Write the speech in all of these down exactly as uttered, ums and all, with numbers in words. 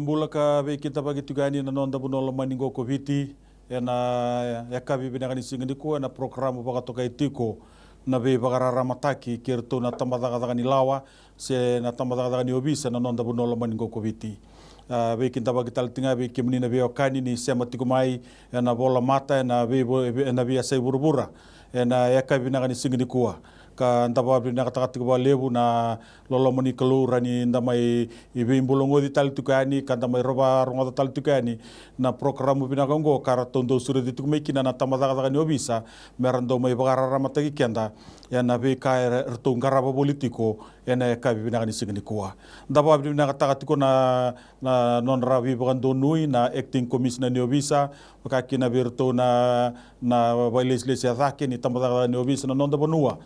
Bula ka veikidavaki tiko yani na noda vanua lomani qo ko Viti, ena yakavi vinaka ni siga nikua ena porokaramu vakatokai tiko na veivakararamataki kei iratou na tabacakacaka ni lawa se na tabacakacaka ni ovisa na noda vanua lomani qo ko Viti. A, veikidavaki tale tiko ga vei kemuni na veiwekani ni sema tiko mai ena volamata ena veivo-, ena veiyasai vuravura ena yakavi vinaka ni siga nikua. Ka da vakavinavinakataka tiko vakalevu na loloma ni Kalou, rawa ni da mai veibulagoci tale tiko yani ka da mai rogoca tale tiko yani na porokaramu vinaka oqo ka ratou dau sureti tiko mai kina na tabacakacaka ni ovisa me ra dau mai vakararamataki keda ena veika eratou qarava voli tiko ena yakavi vinaka ni siga nikua. Da vakavinavinakataka tiko na, na nodra veivakadonui na Acting Commissioner ni ovisa, vaka kina vei iratou na, na vakailesilesi e cake ni tabacakacaka ni ovisa na noda vanua,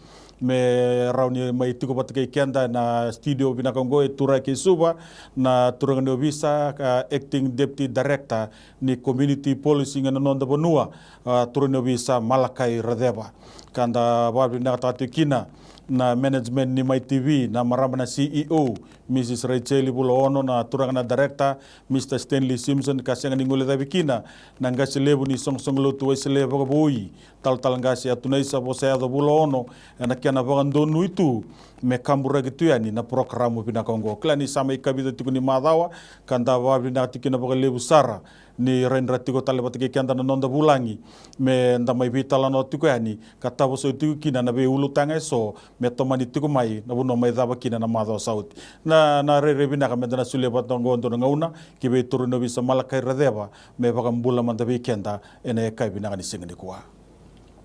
me rawa ni mai tiko vata kei keda na studio vinaka oqo e Turaga kei Suva, na turaga ni ovisa, a, Acting Deputy Director ni Community Policing ena noda vanua, a, turaga ni ovisa Malakai Raceva. Ka da vakavinavinakataka tiko kina na management ni Mai T V, na marama na C E O, Mrs Rachel Vulaono, na turaga na director, Mr Stanley Simpson, ka sega ni guilecavi kina na qase levu ni soqosoqo lotu Wesele vakavoui, talatala qase Atunaisa Vosayaco Vulaono, ena kena vakadonui tu me kaburaki tu yani na porokaramu vinaka oqo. Kila ni sa mai kavica tiko ni macawa, ka da vakavinavinaka tiko kina vakalevu sara ni rawa ni ra tiko tale vata kei keda na noda vulagi, me da mai veitalanoa tiko yani ka tavasau tiko kina na veiulutaga eso me tomani tiko mai na vanua mai cava kina na macawa sa oti. Na, na rairai vinaka me da na solia vata oqo e dua na gauna ki vei turaga ni ovisa Malakai Raceva me vakabula mada vei keda ena yakavi vinaka ni siga nikua.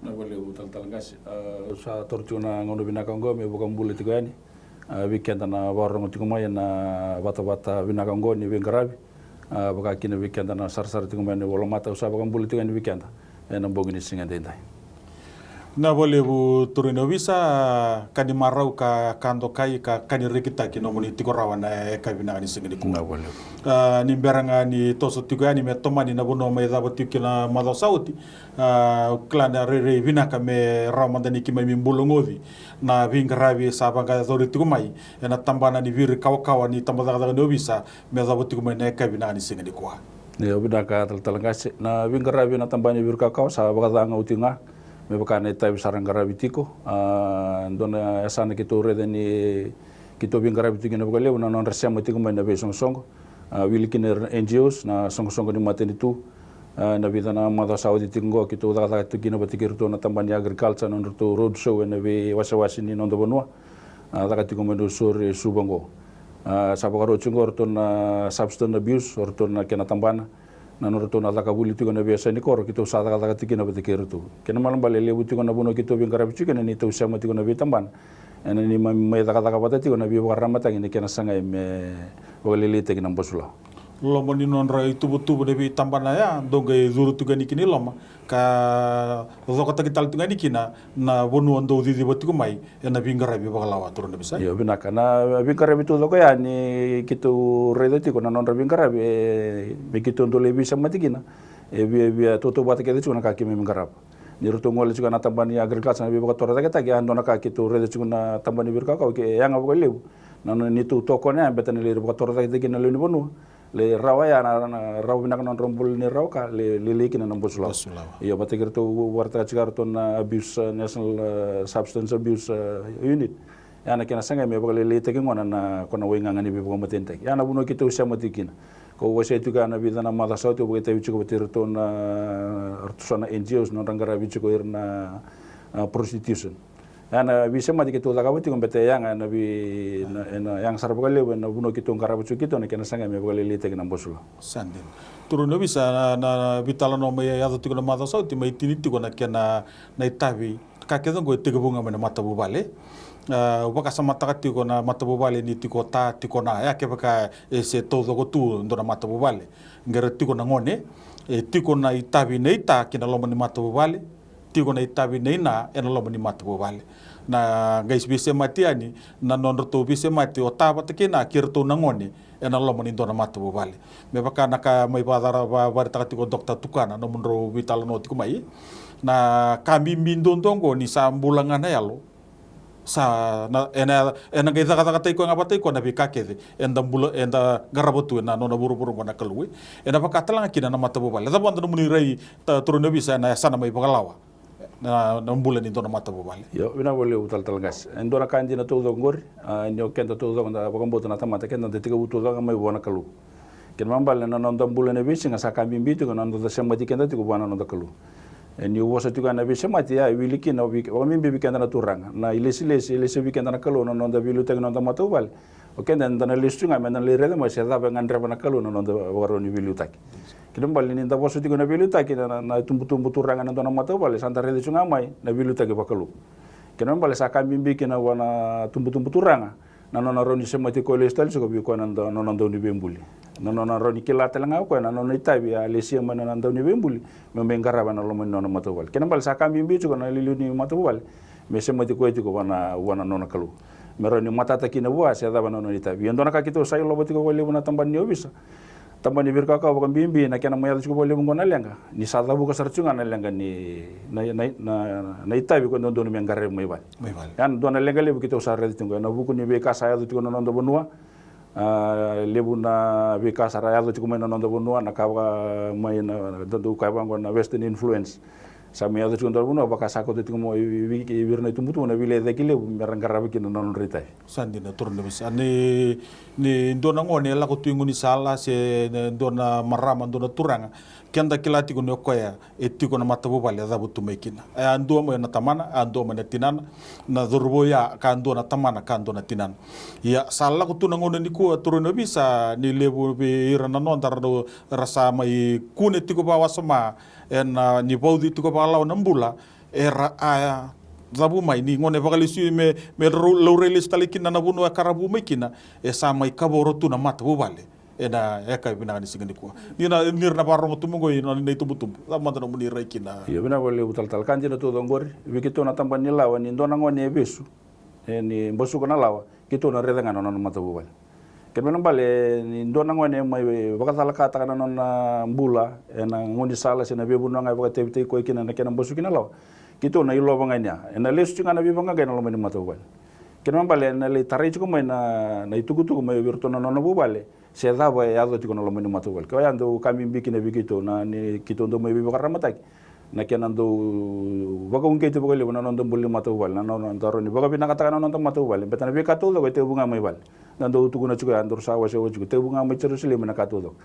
Na vakalevu talatala qase. A, au sa taura tiko na gauna vinaka oqo meu vakabula tiko yani, a, vei keda na vakarorogo tiko mai ena vatavata vinaka oqo ni veiqaravi. A, vaka kina vei keda na sarasara tiko mai ena volamata, au sa vakabula tiko yani vei keda ena bogi ni siga edaidai. Na vakalevu turaga ni ovisa, ka ni marau ka, ka dokai ka, ka ni rekitaki nomuni tiko rawa ena yakavi vinaka ni siga nikua. Na vakalevu. A, ni bera ga ni toso tiko yani me tomani na vanua mai cava tiko kina na macawa sa oti, a, au kila na rairai vinaka me rawa mada ni keimami bulagoci na veiqaravi sa vakayacori tiko mai ena tabana ni viri kawakawa ni tabacakacaka ni ovisa me cava tiko mai na yakavi vinaka ni siga nikua. Io, vinaka talatala qase. Na veiqaravi ena tabana ni viri kawakawa sa vakacagau tiko ga me vaka na itavi sa ra qaravi tiko. A, dua na yasana keitou raica ni keitou veiqaravi tiko kina vakalevu na nodra sema tiko mai na veisoqosoqo. A, wili kina ira na N G Os, na soqosoqo ni matanitu. A, na vica na macawa sa oti tiko oqo keitou cakacaka tiko kina vata kei iratou na tabana ni agriculture na nodratou road show ena veiwasewase ni noda vanua. A, caka tiko mai na Nausori e Suva oqo. A, sa vakarau tiko oqo o ratou na substance abuse, o ratou na kena tabana, na nodratou na caka voli tiko na veiyasai ni koro keitou sa cakacaka tiko kina vata kei iratou. Kena ibalebale e levu tiko na vanua keitou veiqaravi tiko kina ni tou sema tiko na veitabana. Ena neimami mai cakacaka vata tiko na veivakararamataki ni kena sagai me vakalailaitaki na basulawa. Loma ni nodra ituvatuva na veitabana ya, dou qai curu tiko yani kina i loma ka cokataki tale tiko yani kina na vanua dou ciciva tiko mai ena veiqaravi vakalawa, turaga ni ovisa. Io, vinaka. Na veiqaravi taucoko ya ni keitou raica tiko na nodra veiqaravi, e, me keitou dau lai veisemati kina, e via, via tautauvata kece tiko na ka keimami qarava. Ni ratou gole tiko ena tabana ni agriculture na veivakatorocaketaki, a dua na ka keitou raica tiko na tabana ni viri kawakawa ke yaga vakalevu na nona neitou tokona ya, baleta na lai vakatorocaketaki kina na lewe ni vanua. Lai rawa ya na, na rawa vinaka na nodra bula ni rawa ka, lai, lai, lai kina na basulawa. Basulawa. Io, vata kei ratou vakaraitaka tiko ya ratou na abuse, e, National, e, Substance Abuse, e, Unit. Ya na kena sagai me vakalailaitaki gona na, ko na waigaga ni veivakamatenitaki. Ya na vanua keitou sema tiko kina. Kau wasea tiko ya na vica na macawa sa oti, au vakaitavi tiko vata kei iratou na, ratou sa na N G Os, nodra qaravi tiko ira na, a, prostitution. Ya na veisemati keitou cakava tiko baleta e yaga ena vei, na, ena yaga sara vakalevu ena vanua keitou qarava tiko keitou na kena sagai me vakalailaitaki na basulawa. Sa dina. Turaga ni ovisa, na, na veitalanoa mai yaco tiko na macawa sa oti mai tini tiko na kena, na itavi, ka kece oqo e tekivu ga mai na matavuvale. A, au vakasamataka tiko na matavuvale ni tiko ta, tiko na, ya kevaka e se taucoko tu dua na matavuvale. Qai ra tiko na gone, e tiko na itavi nei ta ki na loma ni matavuvale, tiko na itavi nei na ena loma ni matavuvale. Na qai veisemati yani na nodratou veisemati o ta vata kei na kei iratou na gone ena loma ni dua na matavuvale. Me vaka na ka mai vakacava, vakaraitaka tiko o Doctor Tukana, nomudrau veitalanoa tiko mai. Na ka bibi duadua oqo ni sa bula ga na yalo, Sa na, ena, ena qai cakacakataki koya ga vata iko na veika kece eda bula, eda qarava tu ena nona vuravura oqo na Kalou. Ena vaka tale ga kina na matavuvale. Cava mada nomuni rai, ta, turaga ni ovisa, ena yasana mai vakalawa na, na bula ni dua na matavuvale? Io, vinaka vakalevu talatala qase. E dua na ka dina taucoko oqori, a, ni o keda taucoko da vakabauta na tamata, keda da tekivu taucoko ga mai vua na Kalou. Kena ibalebale na noda bula ena veisiga sa ka bibi tiko na noda semati keda tiko vua na noda Kalou. E, niu vosa tiko ena veisemati, ia e wili kina, vei, vakabibi vei keda na turaga, na ilesilesi, e lesi vei keda na Kalou na noda veiliutaki na noda matavuvale. O keda eda na lesu tiko ga meda na lai raica mai se cava e gadreva na Kalou na noda vakarau ni veiliutaki. Kena ibalebale ni da vosa tiko na veiliutaki, na, na, na itubutubu turaga ena dua na matavuvale, sa da raica tiko ga mai na veiliutaki vakalou. Kena ibalebale sa ka bibi kina vua na tubutubu turaga na nona rawa ni semati koya, lesu tale tiko vei koya na, na nona dauniveibuli. Na nona rawa ni kila tale ga o koya na nona itavi a lesia mai na, na dauniveibuli me mai qarava ena loma ni nona matavuvale. Kena ibalebale sa ka bibi tiko na iliuliu ni matavuvale me semati koya tiko vua na, vua na nona Kalou, me rawa ni matata kina vua se cava na nona itavi. Ia dua na ka keitou sa ilova tiko vakalevu na tabana ni ovisa, tabana ni veikauwai, vakabibi na kena mai yaco tiko vakalevu oqo na leqa, ni sa cavuka sara tiko ga na leqa ni, na, na, na, na itavi koya dodonu me qaravi mai vale. Mai vale. Ia na dua na leqa levu keitou sa raica tiko ena vuku ni veika sa yaco tiko na noda vanua. A, levu na veika sa ra yaco tiko mai na noda vanua, na ka vaka mai na, da dau kaya vaqo na western influence. Sa mai yaco tiko na noda vanua, vaka sa kauta tiko mai vei, vei, vei ira na itubutubu na veilecayaki levu me ra qarava kina na nodra itavi. Sa dina, turaga ni ovisa. Ni, ni dua na gone e lako tu i gaunisala se dua na marama, dua na turaga, keda kila tiko ni o koya e tiko na matavuvale e cavutu mai kina. E a dua mai na tamana, a dua mai na tinana, na cauravou ya ka dua na tamana, ka dua na tinana. Ia sa lako tu na gauna nikua, turaga ni ovisa, ni levu vei ira na noda ra, ra sa mai kune tiko vakawasoma ena, ni vauci tiko vakalawa na bula, era a cavu mai ni gone vakalesui me, me rau, laurai lesu tale kina na vanua e karavu mai kina, e sa mai kavoro tu na matavuvale ena yakavi vinaka ni siga nikua. Ni na, ni ra na vakarorogo tu mai oqo na, na itubutubu, cava mada nomuni rai kina? Io, vinaka vakalevu talatala. Ka dina taucoko oqori vei keitou na tabana ni lawa, ni dua na gone e vesu, e, ni basuka na lawa, keitou na raica ga na nona matavuvale. Kena ibalebale ni dua na gone mai vakacalakataka na nona bula ena gaunisala se na veivanua ga e vakatavitaki koya kina na kena basuki na lawa, keitou na ilova ga ni a, ena lesu tiko ga na veivaqaqai ena loma ni matavuvale. Kena ibalebale ena lai tarai tiko mai na, na itukutuku mai vei iratou na nona vuvale se cava e yaco tiko na loma ni matavuvale. Koya dau ka bibi kina vei keitou na, ni keitou dau mai veivakararamataki na kena dau vakauqeti vakalevu na noda bula ni matavuvale, na noda rawa ni vakavinakataka na noda matavuvale. Baleta na veika taucoko e tekivu ga mai vale. Da dau tukuna tiko ya, daru sa wasewase tiko, tekivu ga mai Jerusalemi na ka taucoko.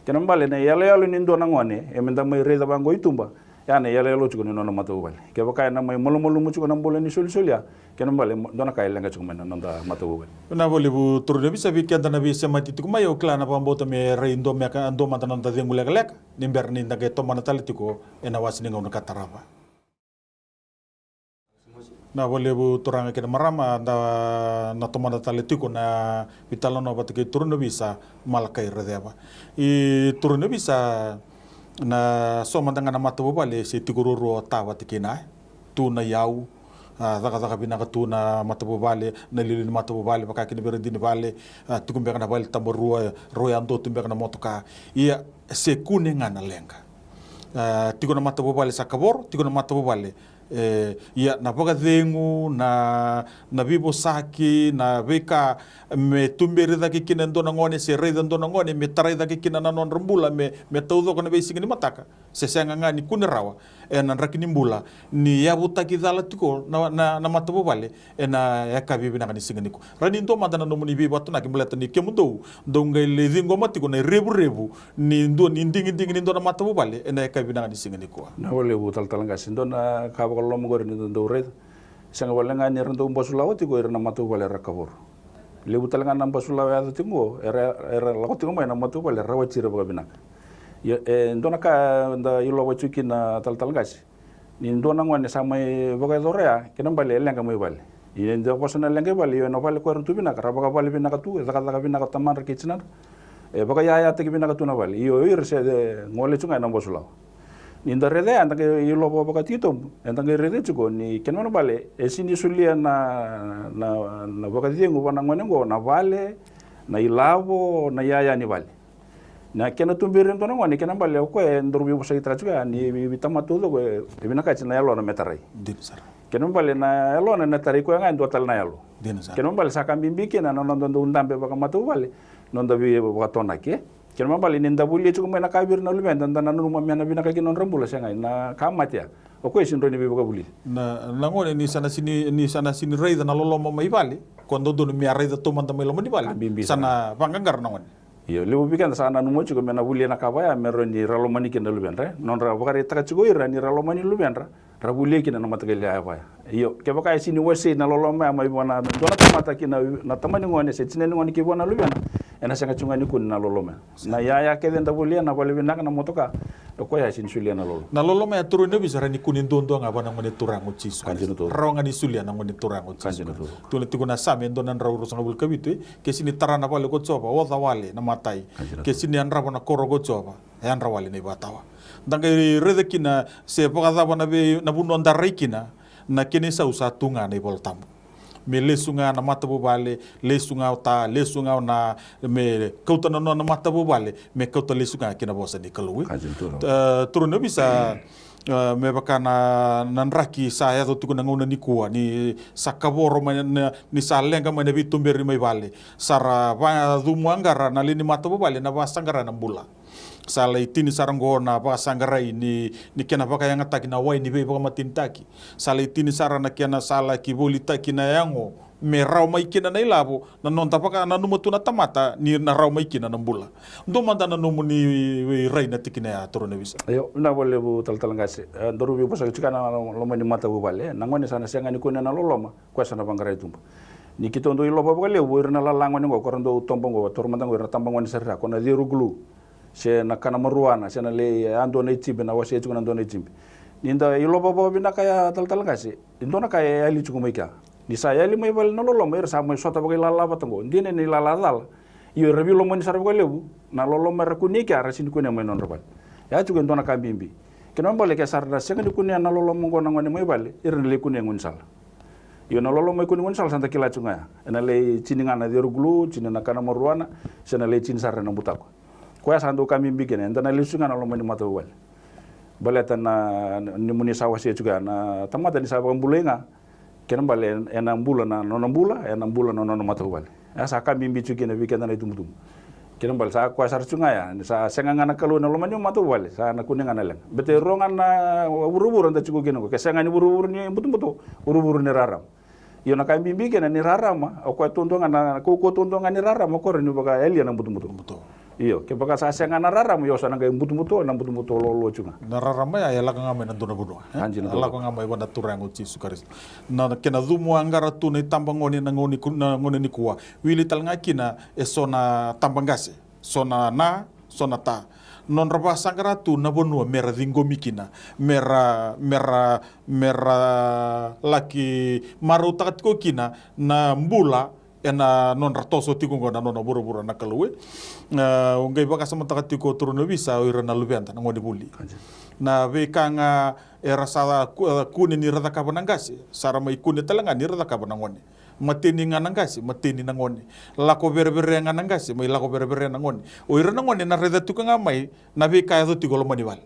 Kena ibalebale na iyaloyalo ni dua na gone e meda mai raica vaqo i tuba, ya na iyaloyalo tiko ni nona matavuvale. Kevaka ena mai malumalumu tiko na bula ni solisoli ya, kena ibalebale dua na ka e leqa tiko mai na noda matavuvale. Vinaka vakalevu turaga ni ovisa. Vei keda na veisemati tiko mai, au kila na vakabauta me rai dua mada, dua mada na noda cegu lekaleka ni bera ni da qai tomana tale tiko ena wase ni gauna ka tarava. Vinaka vakalevu turaga kei na marama, da na tomana tale tiko na veitalanoa vata kei turaga ni ovisa Malakai Raceva. I turaga ni ovisa, na so mada ga na matavuvale se tiko ruarua o ta vata kei na, e, tu na iyau, a, cakacaka vinaka tu na matavuvale, na iliuliu ni matavuvale, vaka kina veiradini vale, a, tiko beka na vale tabarua, rau yadua tu beka na motoka. Ia se kune ga na leqa. A, tiko na matavuvale sa kavoro, tiko na matavuvale, e, ia na vakacegu, na, na veivosaki, na veika me tuberi cake kina e dua na gone se raica e dua na gone me tarai cake kina na nodra bula me, me taucoko na veisiga ni mataka, se sega ga ni kune rawa ena draki ni bula, ni yavutaki cala tiko na, na, na matavuvale ena yakavi vinaka ni siga nikua. Rawa ni dua mada na nomuni veivakatonaki baleta ni kemudou dou qai lai ciqoma tiko na irevurevu ni dua, ni digidigi ni dua na matavuvale ena yakavi vinaka ni siga nikua. Vinaka vakalevu talatala qase. Dua na ka vakaloloma oqori ni dou raica, sega wale ga ni ra dau basulawa tiko ira na matavuvale era kavoro. Levu tale ga na basulawa e yaco tiko oqo, era, era lako tiko mai na matavuvale era rawati ira vakavinaka. Ia, e dua na ka da ilova tiko kina talatala qase, ni dua na gone sa mai vakayacora ya, kena ibalebale e leqa mai vale. Ia ni da vosa na leqa i vale, io, na vale koya era tu vinaka, ra vakavale vinaka tu, e cakacaka vinaka tamadra kei tinadra, e vakayayataki vinaka tu na vale. Io, ira se, e, gole tiko ga ena basulawa. Ni da raica ya, eda qai ilova vakatitobu, eda qai raica tiko ni kena ibalebale e sega ni solia na, na, na vakacegu vua na gone oqo na vale, na ilavo, na iyaya ni vale. Na kena tuberi e dua na gone, kena ibalebale o koya e daru veivosakitaka tiko ya ni vei, vei tamata taucoko e vinakati na yalona me tarai. Dina sara. Kena ibalebale na yalona na tarai koya ga e dua tale na yalo. Dina sara. Kena ibalebale sa ka bibi kina na noda dau dabe vakamatavuvale, noda veivakatonaki. Kena ibalebale ni da volia tiko mai na ka vei ira na luveda, da nanuma me na vinaka kina nodra bula, sega, na ka mate ya. O koya e sega ni rawa ni veivakavulici. Na, na gone ni sa na sega ni, ni sa na sega ni raica na loloma mai vale, ko dodonu me a raica taumada mai loma ni vale. Sa na vaqaqara na gone. Io, levu vei keda sa nanuma tiko me na volia na ka vaya me rawa ni ra lomani kina na luvedra, e? Nodra vakaraitaka tiko ira ni ra lomani luvedra, ra volia kina na mataqali yaya vaya. Io, kevaka e sega ni wasei na loloma ya mai vua na dua na tamata ki na, na tama ni gone se tina ni gone ki vua na luvena, ena sega tiko ga ni kune na loloma ya. Na yaya kece eda volia, na vale vinaka, na motoka, o koya e sega ni solia na loloma. Na loloma ya, turaga ni ovisa, e rawa ni kune duadua ga vua na Gone Turaga o Jisu Karisito. Rawa ga ni solia na Gone Turaga o Jisu Karisito. Tukuna tiko na Same e dua na drau ruasagavulu ka vitu, e, ke sega ni tara na vale ko Jiova, oca wale na matai. Ke sega ni yadrava na koro ko Jiova, yadra wale na ivakatawa. Da qai raica kina se vakacava na vei, na vanua da rai kina, na kena isau sa tu ga na iVola Tabu. Me lesu ga na matavuvale, lesu ga o ta, lesu ga o na, me kauta na nona matavuvale, me kauta lesu ga ki na vosa ni Kalou. E, turaga ni ovisa, e, me vaka na, na draki sa yaco tiko na gauna nikua, ni sa kavoro mai na, ni sa leqa mai na veituberi mai vale. Sa ra vacumuaqara na lewe ni matavuvale na vakasaqara na bula. Sa lai tini sara oqo na vakasaqarai ni, ni kena vakayagataki na wai ni veivakamatenitaki. Sa lai tini sara na kena sa laki volitaki na yago me rawa mai kina na ilavo, na noda vakananuma tu na tamata ni na rawa mai kina na bula. Dua mada na nomuni rai na tikina ya, turaga ni ovisa. Io, vinaka vakalevu talatala qase. E, daru veivosaki tiko na loma ni matavuvale, e. Na gone sa na sega ni kunea na loloma, koya sa na vaqarai tuba. Ni keitou dau ilova vakalevu o ira na lala gone oqo, ko ra dau toba oqo, taura mada oqo ira na tabagone sara, ko na Theoglu, se na Kanamaruana, se na lai, e, a dua na itibe, na wasea tiko na dua na itibe. Ni da ilova vakavinaka ya, talatala qase, e dua na ka e yali tiko mai kea. Ni sa yali mai vale na loloma, ira sa mai sota vakailala vata oqo. Dina ni lala cala. Io, era veilomani sara vakalevu. Na loloma era kunea i kea, era sega ni kunea mai na nodra vale. Ya tiko e dua na ka bibi. Kena ibalebale ke sa ra na sega ni kunea na loloma oqo na gone mai vale, ira na lai kunea e gaunisala. Io, na loloma e kune gaunisala sa da kila tiko ga ya. Ena lai tini ga na Theoglu, tini na Kanamaruana, se na lai tini sara na butako. Koya sa dau ka bibi kina, eda na lesu ga na loma ni matavuvale. Baleta na, ni muni sa wasea tiko ya, na tamata ni sa vakabulai ga, kena ibalebale ena bula na nona bula, ena bula na nona matavuvale. Ya sa ka bibi tiko kina vei keda na itubutubu. Kena ibalebale sa koya sara tiko ga ya, ni sa sega ga na Kalou ena loma ni matavuvale, sa na kune ga na leqa. Bete rua ga na vuravura da tiko kina oqo, ke sega ni vuravura ni butobuto, vuravura ni rarama. Io, na ka bibi kina ni rarama, o koya taudua ga na, na kaukauwa taudua ga ni rarama, o koya ni vakayalia na butobuto. Buto. Io, kevaka sa sega na rarama, io, sa na qai butobuto, na butobuto loaloa tiko ga. Na rarama ya e lako ga mai na dua na vanua, e? Lako ga mai vua na Turaga o Jisu Karisito. Na kena cumuaqara tu na itabagone na gauna ni ku-, na gauna nikua. Wili tale ga kina eso na tabaqase. So na na, so na ta. Nodra vakasaqara tu na vanua me ra ciqomi kina, me ra, me ra, me ra laki marautaka tiko kina na bula ena nodra toso tiko oqo na nona vuravura na Kalou, e. E, au qai vakasamataka tiko, turaga ni ovisa, o ira na luveda, na gone vuli. Na veika ga era sa ku-, kune ni ra cakava na qase, sa ra mai kune tale ga ni ra cakava na gone. Mateni ga na qase, mateni na gone. Lako verevere ga na qase, mai lako verevere na gone. O ira na gone na raica tiko ga mai na veika yaco tiko loma ni vale.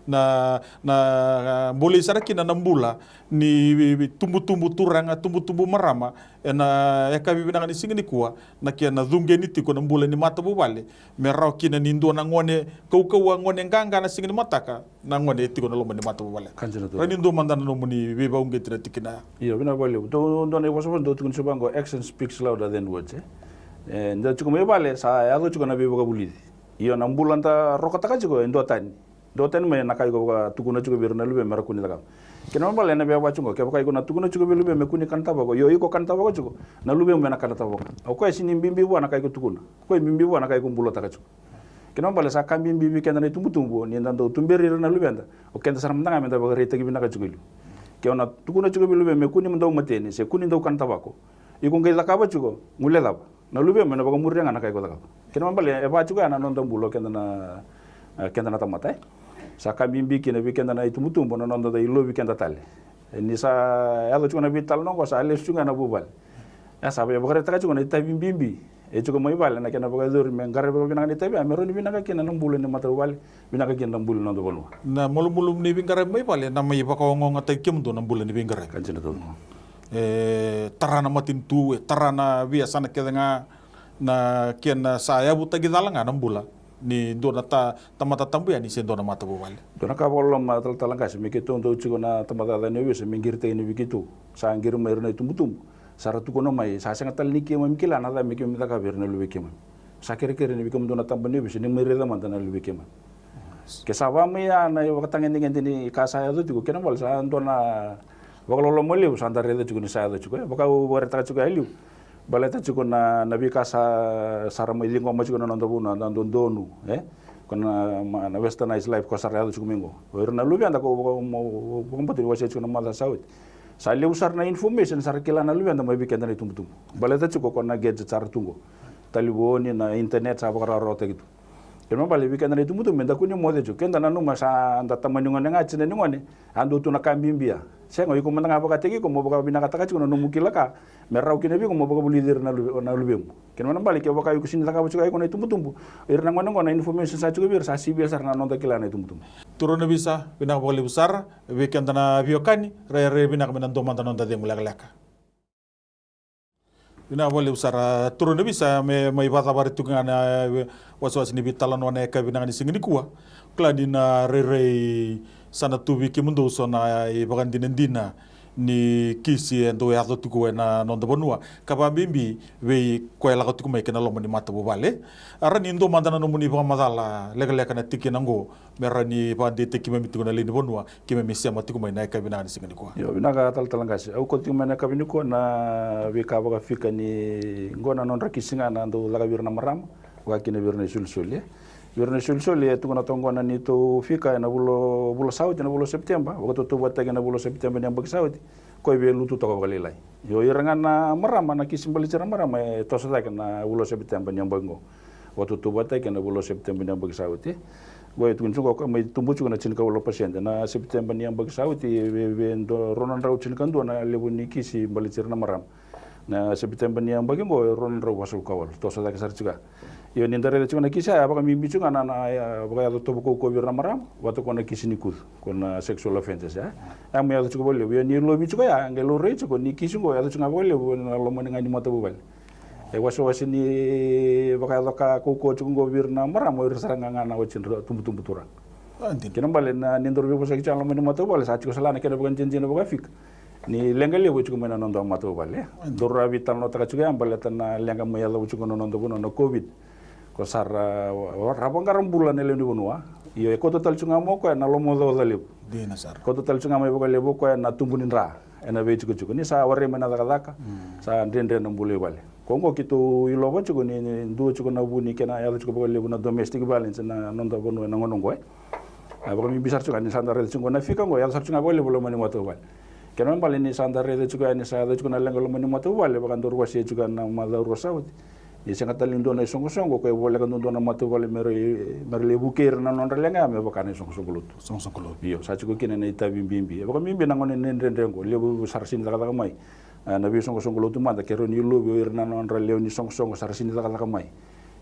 Na, na bolei sara kina na bula ni tubutubu turaga, tubutubu marama, ena yakavi vinaka ni siga nikua, na kena cuqeni tiko na bula ni matavuvale, me rawa kina ni dua na gone kaukauwa, gone qaqa na siga ni mataka, na gone e tiko na loma ni matavuvale. Rawa ni dua mada na nomuni veivakauqeti na tikina ya. Io, vinaka vakalevu. Dou, dua na ivosavosa dou tukuna tiko vaqo, action speaks louder than words, e. E, da tiko mai vale, sa yaco tiko na veivakavulici. Io, na bula da rokataka tiko e duatani. Duatani mai na ka iko vakatukuna tiko vei ira na luvemu me ra kune cakava. Kena ibalebale ena via vaka tiko qo, kevaka iko na tukuna tiko vei luvemu me kune kana tavako, io, iko kana tavako tiko, na luvemu ena kana tavako. O koya sega ni bibi vua na ka iko tukuna. O koya e bibi vua na ka iko bulataka tiko. Kena ibalebale sa ka bibi vei keda na itubutubu, ni da dau tuberi ira na luveda, o keda sara mada ga me da vakaraitaki vinaka tiko e liu. Ke o na tukuna tiko vei luvemu me kua ni dau mateni, se kua ni dau kana tavako, iko qai cakava tiko, guilecava. Na luvemu ena vakamuria ga na ka iko cakava. Kena ibalebale e vaka tiko ya na noda bula o keda na, e, keda na tamata, e. Sa ka bibi kina vei keda na itubutubu na noda dau ilovi keda tale. E, ni sa yaco tiko na veitalanoa oqo, sa lesu tiko ga na vuvale. E, sa via vakaraitaka tiko na itavi bibi. E tiko mai vale na kena vakayacori me qaravi vakavinaka na itavi ya, me rawa ni vinaka kina na bula ni matavuvale, vinaka kina na bula ni noda vanua. Na malumalumu ni veiqaravi mai vale na mai vakaogaogataki kemudou na bula ni veiqaravi. Ka dina taucoko. E tara na matanitu, e tara na veiyasana kece ga, na kena sa yavutaki cala ga na bula ni dua na ta, tamata tabu yani se dua na matavuvale. Dua na ka vakaloloma, talatala qase, me keitou dau tiko na tabacakacaka ni ovisa me qiritaki ni vei keitou. Sa qiri mai ira na itubutubu, sa ra tukuna mai, sa sega tale ni keimami kila na cava me keimami cakava vei ira na luvei keimami. Sa kerekere ni vei kemudou na tabana ni ovisa ni mai raica mada na luvei keimami. Ke sa va mai ya na ivakatagedegede ni ka sa yaco tiko, kena ibalebale sa dua na vakaloloma levu sa da raica tiko ni sa yaco tiko, e, vaka au vakaraitaka tiko ya e liu. Baleta tiko na, na veika sa, sa ra mai ciqoma tiko na noda vanua, na dodonu, e? Ko na, ma, na westernized life ko sa ra yaco tiko mai qo. O ira na luveda ko vaka, mo, vakabauta ni wasea tiko na macawa sa oti. Sa levu sara na information sa ra kila na luveda mai vei keda na itubutubu. Baleta tiko ko na gadget sa ra tu qo. Talevoni, na internet sa vakarawarawataki tu. Kena ibalebale vei keda na itubutubu me da kua ni moce tiko. Keda nanuma sa da tamani gone ga, tina ni gone, a dua tu na ka bibi ya. Sega, o iko mada ga vakataki iko mo vakavinakataka tiko na nomu kila ka me rawa kina vei iko mo vakavulici ira na luve, na luvemu. Kena ibalebale kevaka o iko sega ni cakava tiko ya iko na itubutubu, ira na gone qo na information sa tiko vei ira sa sivia sara na noda kila na itubutubu. Turaga na ovisa, vinaka vakalevu sara vei keda na veiwekani, rairai vinaka me na dua mada na noda cegu lekaleka. Vinaka vakalevu sara, turaga na ovisa, me mai vakacavari tiko ga na, e, wasewase ni veitalanoa na yakavi vinaka ni siga nikua. Kila ni na rairai sa na tu vei kemudou so na ivakadinadina ni kisi e dau yaco tiko ena noda vanua, ka vakabibi vei koya e lako tiko mai kina loma ni matavuvale. A rawa ni dua mada na nomuni vakamacala lekaleka na tikina qo, me rawa ni vakadeitaki keimami tiko na lewe ni vanua, keimami sema tiko mai na yakavi vinaka ni siga nikua. Io, vinaka talatala qase. Au kauta tiko mai na yakavi nikua na veika vakafika ni qo na nodra kisi ga na dau caka vei ira na marama, vaka kina vei ira na isolisoli, e. Vei ira na isolisoli, e tukuna toka qo na neitou fika ena vula, vula sa oti, na vula o Sepiteba, vakatautauvatataki ena vula o Sepiteba ni yabaki sa oti. Ko e veilutu toka vakalailai. Io, ira ga na marama, na kisi baleti ira na marama e toso cake na vula o Sepiteba ni yabaki qo. Vakatautauvatataki ena vula o Sepiteba ni yabaki sa oti. Qo e tukuni tiko qo ka mai tubu tiko na tinikawalu na pasede. Na Sepiteba ni yabaki sa oti, e vei, vei dua, rua na drau tinikadua na levu ni kisi baleti ira na marama. Na Sepiteba ni yabaki qo e rua na drau vasagavulu ka walu. Toso cake sara tiko ya. Io, ni da raica tiko na kisi ya, e vakabibi tiko ga na, na, e, vakayaco tovo kaukauwa vei ira na marama, vata ko na kisi ni kucu, ko na sexual offences, e. E mai yaco tiko vakalevu. Io, ni lovi tiko ya, qai laurai tiko ni kisi qo e yaco tiko ga vakalevu ena loma ga ni matavuvale. E wasewase ni vakayaco ka kaukauwa tiko qo vei ira na marama, o ira sara ga na wati ni ra tubutubu turaga. A, dina. Kena ibalebale na, ni daru veivosaki tiko ena loma ni matavuvale, sa tiko sara la na kena vakadinadina vakafika ni leqa levu e tiko mai na noda matavuvale. Daru a veitalanoataka tiko ya baleta na leqa mai yacova tiko na noda vanua na COVID. Ko sa ra, ra vaqara bula na lewe ni vanua. Io, e kauta tale tiko ga mai o koya na lomaocaoca levu. Dina sara. Kauta tale tiko ga mai vakalevu o koya na tubu ni dra ena veitikotiko. Ni sa warai mai na cakacaka, sa dredre na bula i vale. Ko qo keitou ilova tiko ni, ni dua tiko na vu ni kena yaco tiko vakalevu na domestic violence ena noda vanua ena gauna qo, e. A vakabibi sara tiko ga ni sa da raica tiko na fika qo, yaco sara tiko ga vakalevu loma ni matavuvale. Kena ibalebale ni sa da raica tiko ya ni sa yaco tiko na leqa loma ni matavuvale, vaka daru wasea tiko ya na macawa rua sa oti. Ni sega tale ni dua na isoqosoqo, ko e voleka duadua na matavuvale me ra, me ra lai vukei ira na nodra leqa ya me vaka na isoqosoqo lotu. Soqosoqo lotu. Io, sa tiko kina na itavi bibi. E vakabibi na gauna ni dredre qo, levu sara sega ni cakacaka mai. A, na veisoqosoqo lotu mada, ke rawa ni lovi o ira na nodra lewe ni soqosoqo sa ra sega ni cakacaka mai.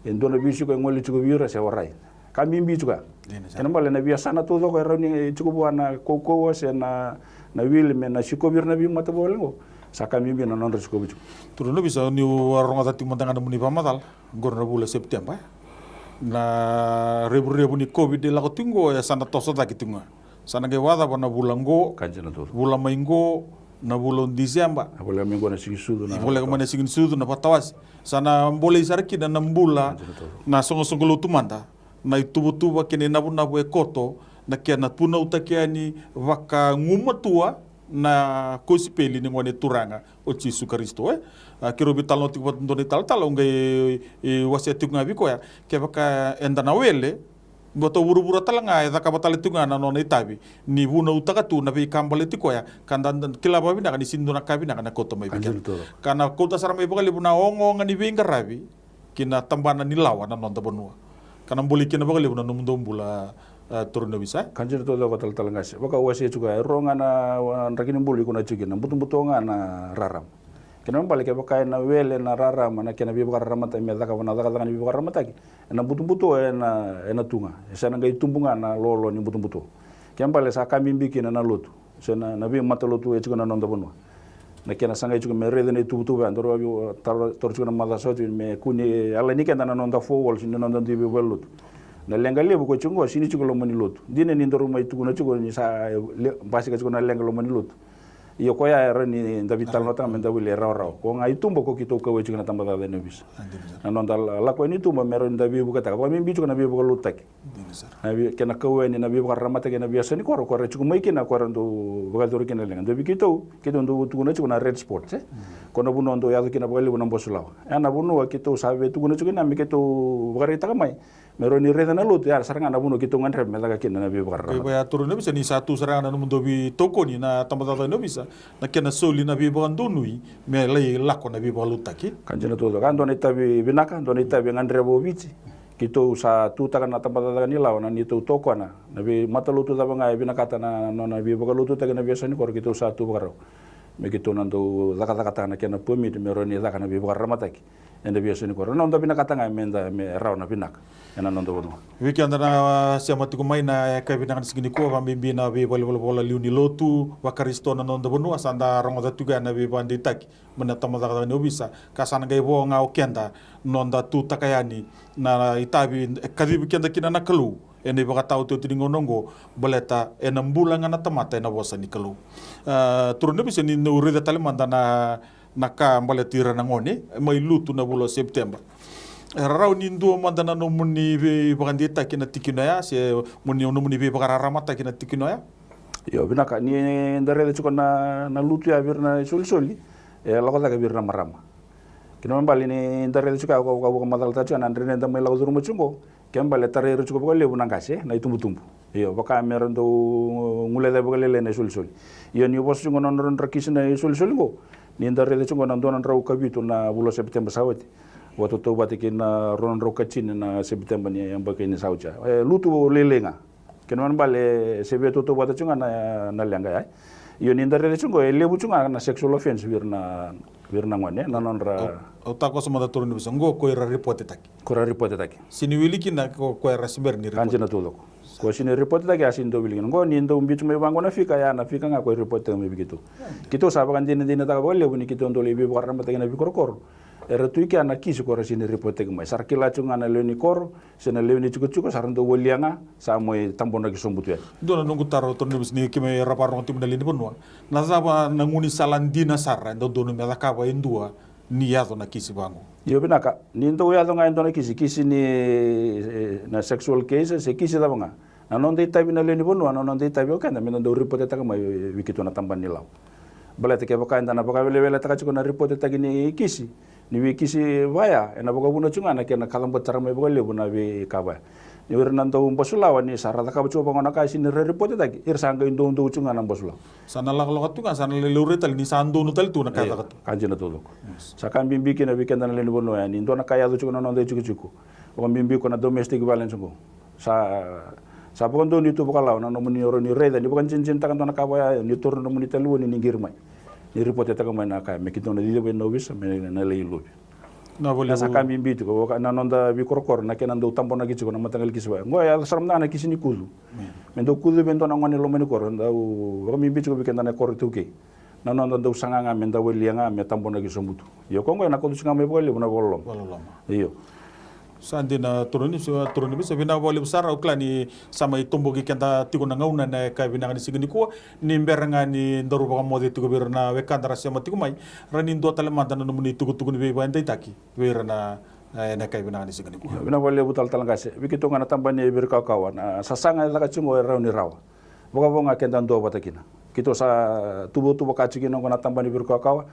E dua na veisiko e gole tiko vei ira se warai. Ka bibi tiko ya. Dina sara. Kena ibalebale na veiyasana taucoko e rawa ni tiko vua na kaukauwa se na, na wili me na sikovi ira na veimatavuvale qo. Sa ka bibi na nodra sikovi tiko. Turaga na ovisa, niu a rogoca tiko mada ga na nomuni vakamacala. Qori na vula o Sepiteba, e. Na revurevu ni COVID e lako tiko qo, e sa na toso cake tiko ga. Sa na qai vakacava na vula qo, ka dina taucoko, vula mai qo, na vula o Tiseba. Na vula mai qo na siga ni sucu, na, voleka mai na siga ni sucu, na vatawase. Sa na bolei sara kina na bula, ka dina taucoko, na soqosoqo lotu mada. Na ituvatuva kei na inavunavu e koto, na kena vunautaki yani vakagumatua na kosipeli ni Gone Turaga o Jisu Karisito, e. A, keirau veitalanoa tiko vata dua na italatala, au qai, e, wasea tiko ga vei koya, kevaka eda na wele, vata o vuravura tale ga e cakava tale tiko ga na nona itavi ni vunautaka tu na veika baleti koya, ka da, da kila vakavinaka ni sega ni dua na ka vinaka na kauta mai vei keda. Ka na kauta sara mai vakalevu na ogaoga ni veiqaravi ki na tabana ni lawa na noda vanua. Ka na bolei kina vakalevu na nomudou bula, a, turaga na ovisa. Ka dina taucoko talatala qase. Vaka au wasea tiko ya, e rua ga na, a, draki ni bula e kune tiko kina, butobuto ga na rarama. Kena ibalebale kevaka ena wele na rarama na kena veivakararamataki me cakava na cakacaka ni veivakararamataki, ena butobuto ena, ena tu ga. E sa na qai tubu ga na lolo ni butobuto. Kena ibalebale sa ka bibi kina na lotu se na, na veimatalotu e tiko na noda vanua. Na kena sagai tiko me raica na ituvatuva ya, daru a taro, taro tiko na macawa sa oti me kua ni yalani keda na noda four walls ni noda dui veivalenilotu. Na leqa levu ko tiko qo sini tiko loma ni lotu. Dina ni daru mai tukuna tiko ni sa le, basika tiko na leqa loma ni lotu. Ia koya e rawa ni da veitalanoataka me da wili e rawarawa. Ko ga i tuba ko keitou kauwai tiko na tabacakacaka ni ovisa. Na noda la, lako yani i tuba me rawa ni da veivuketaka. Vakabibi tiko na veivakalotutaki. Na vei, kena kau yani na veivakararamataki ena veiyasa ni koro, ko era tiko mai kina, ko era dau vakayacori kina na leqa. Dau vei keitou, keitou dau tukuna tiko na red spot, e? Ko na vanua dau yaco kina vakalevu na basulawa. Ena vanua keitou sa via tukuna tiko kina me keitou vakaraitaka mai. Me rawa ni raica na lotu, ya sara ga na vanua keitou gadreva me caka kina na veivakararamataki. Kevaka ya turaga ni ovisa ni sa tu sara ga na nomudou veitokoni na tabacakacaka ni ovisa, na kena soli na veivakadonui me lai lako na veivakalotutaki. Ka dina taucoko, ka dua na itavi vinaka, dua na itavi e gadreva o Viti. Keitou sa tutaka na tabacakacaka ni lawa na neitou tokona, na veimatalotu cava ga e vinakata na nona veivakalotutaki na veiyasa ni koro, keitou sa tu vakarau me keitou na dau cakacakataka na kena permit me rawa ni caka na veivakararamataki ena veiyasa ni koro. Na noda vinakata ga me da, me rawa na vinaka ena noda vanua. Vei keda na sema tiko mai na yakavi vinaka ni siga nikua, vakabibi na veivalevolavola liu ni lotu vaKarisito na noda vanua, sa da rogoca tiko ya na veivakadeitaki mai na tabacakacaka ni ovisa, ka sa na qai vo ga o keda noda tutaka yani na itavi e kacivi keda kina na Kalou ena ivakataotioti ni gauna oqo, baleta ena bula ga na tamata ena vosa ni Kalou. A, turaga ni ovisa, ni dau raica tale mada na, na ka baleti ira na gone mai lutu na vula o Sepiteba. E rawa ni dua mada na nomuni veivakadeitaki na tikina oya se mo ni, nomuni veivakararamataki na tikina oya? Io, vinaka, ni da raica tiko na, na lutu ya vei ira na isolisoli, e lako cake vei ira na marama. Kena ibalebale ni da raica tiko ya, au vakamacalataka tiko na dredre da mai lako curuma tiko qo, kena ibalebale e tarai ira tiko vakalevu na qase, na itubutubu. Io, vaka me ra dau guilecavi vakalailai na isolisoli. Io, ni vosa tiko na nodra kisi na isolisoli qo, ni da raica tiko na dua na drau ka vitu na vula o Sepiteba sa oti, vakatautauvata kei na rua na drau ka tini na Sepiteba ni yabaki ni sa oti ya. E lutu lailai ga. Kena ibalebale se veitautauvata tiko ga na, na leqa ya. Io, ni da raica tiko qo, e levu tiko ga na sexual offence vei ira na, vei ira na gone, na nodra. Au, au takoso mada, turaga ni ovisa, qo ko ira ripotetaki? Ko ira ripotetaki. Sini wili kina ko, ko era se bera ni ripoti? Ka dina taucoko. Ko sini ripotetaki, a sini dau wili kina. Qo ni dau biu tiko mai vaqo na fika, ya na fika ga ko e ripotetaki mai vei keitou. Keitou sa vakadinadinataka vakalevu ni keitou dau lai veivakararamataki na veikorokoro. Era tu i kea na kisi ko ra sini ripotetaki mai. Sa ra kila tiko ga na lewe ni koro se na lewe ni tikotiko, sa ra dau walia ga, sa mai tabonaki sobu tu yani. Dua na noqu taro, turaga ni ovisa, ni keimami ra vakarorogo tiko mai na lewe ni vanua, na cava na gaunisala dina sara e dodonu me cakava e dua ni yaco na kisi vaqo? Io, vinaka, ni dau yaco ga e dua na kisi, kisi ni, e, na sexual case se kisi cava ga, na noda itavi na lewe ni vanua, na noda itavi o keda me da dau ripotetaka mai vei keitou na tabana ni lawa. Baleta kevaka eda na vakaweleweletaka tiko na ripotetaki ni kisi, ni veikisi vaya, ena vakavuna tiko ga na kena kacabote sara mai vakalevu na veika vaya. Ni o ira na dau basulawa, ni sa ra cakava tiko vaqo na ka, sini ra ripotetaki, ira sa qai doudou tiko ga na basulawa. Sa na lakolako tu ga, sa na lai laurai tale ni sa donu tale tu na ka e caka tu. Ka dina taucoko. Sa ka bibi kina vei keda na lewe ni vanua ya, ni dua na ka e yaco tiko na noda itikotiko, vakabibi ko na domestic violence qo. Sa, sa vakadonui tu vakalawa na nomuni rawa ni raica, ni vakadinadinataka dua na ka vaya, ni taura na nomuni talevoni, ni qiri mai, ni ripotetaka mai na ka ya, me keitou na ciciva na ovisa me na lai lovi. Na vale. Sa ka bibi tiko vaka na noda veikorokoro, na kena dau tabonaki tiko na mataqali kisi vaya. Qo e yaco sara mada ga na kisi ni kucu. Me dau kucu vei dua na gone loma ni koro, dau vakabibi tiko vei keda na koro iTaukei. Na noda dau saga ga me da walia ga me tabonaki sobu tu. Io, ko qo ena kauta tiko ga mai vakalevu na vakaloloma. Vakaloloma. Io. Sa dina, turaga ni, turaga ni ovisa, vinaka vakalevu sara. Au kila ni sa mai toboki keda tiko na gauna ena yakavi vinaka ni siga nikua. Ni bera ga ni daru vakamoce tiko vei ira na wekada ra sema tiko mai, rawa ni dua tale mada na nomuni itukutuku ni veivakadeitaki vei ira na, e, ena yakavi vinaka ni siga nikua? Io, vinaka vakalevu, talatala qase. Vei keitou ga na tabana ni veikawakawa, na sasaga e caka tiko qo e rawa ni rawa. Vakavo ga keda duavata kina. Keitou sa tuvatuva ka tiko kina oqo na tabana ni veikawakawa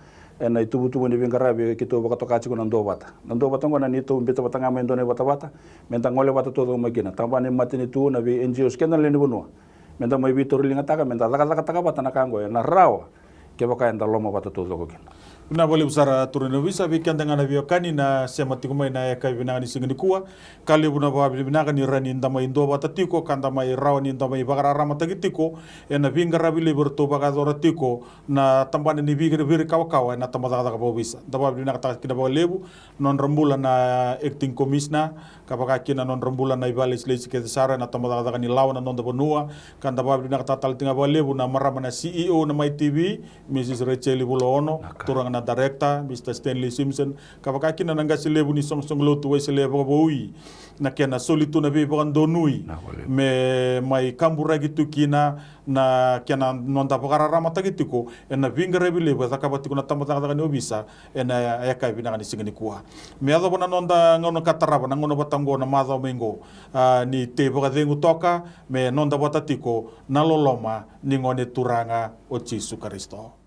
ena ituvatuva ni veiqaravi, keitou vakatoka tiko na duavata. Na duavata oqo na neitou biuta vata ga mai e dua na ivatavata me da gole vata taucoko mai kina, tabana ni matanitu, na vei N G Os, keda na lewe ni vanua, me da mai veitauriligataka, me da cakacakataka vata na ka oqo, ena rawa kevaka eda lomavata taucoko kina. Vinaka vakalevu sara turaga ni ovisa, vei keda ga na veiwekani na sema tiko mai na yakavi vinaka ni siga nikua. Ka levu na vakavinavinaka ni rawa ni da mai duavata tiko ka da mai rawa ni da mai vakararamataki tiko ena veiqaravi levu eratou vakayacora tiko na tabana ni veiqaravi kawakawa ena tabacakacaka vakaovisa. Da vakavinavinakataka kina vakalevu na nodra bula na acting commissioner, ka vaka kina na nodra bula na ivakalesilesi kece sara ena tabacakacaka ni lawa na noda vanua. Ka da vakavinavinakataka tale tiko ga vakalevu na marama na C E O na Mai T V, Mrs Rachel Vulaono, turaga na director Mr Stanley Simpson, ka vaka kina na qase levu ni soqosoqo lotu Wesele Vakavoui, na kena soli tu na veivakadonui me mai kaburaki tu kina na kena noda vakararamataki tiko ena veiqaravi levu e cakava tiko na tabacakacaka ni ovisa ena yakavi vinaka ni siga nikua. Me yacova na noda gauna ka tarava, na gauna vata oqo, na macawa mai oqo, a, ni tei vakacegu toka me noda vata tiko na loloma ni Gone Turaga o Jisu Karisito.